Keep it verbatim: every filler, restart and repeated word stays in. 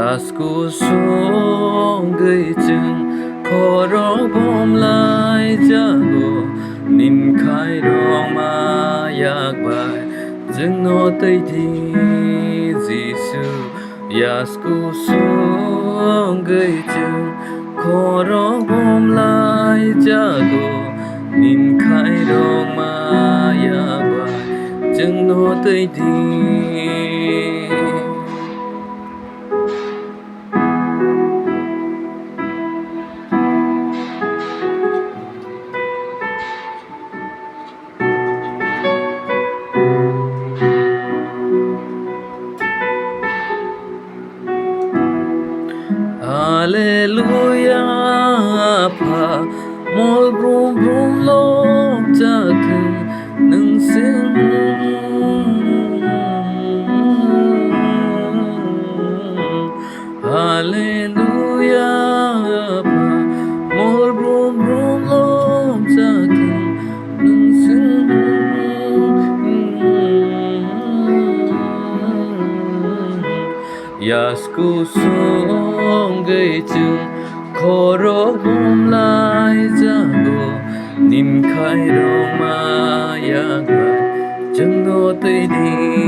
Yasku songwi chwng khorok bumlai jago, nin khairokma yak bai chwngno twi di, Jisu. Yasku songwi chwng khorok bumlai jago, nin khairokma yak bai chwngno twi di. Hallelujah, Apha, mol brum brum lobjathwng nwng chwng. Hallelujah, Apha, mol brum brum lobjathwng nwng chwng. Yasku songwi chwng khorok bumlai jago, nin khairokma yak bai chwngno twi di.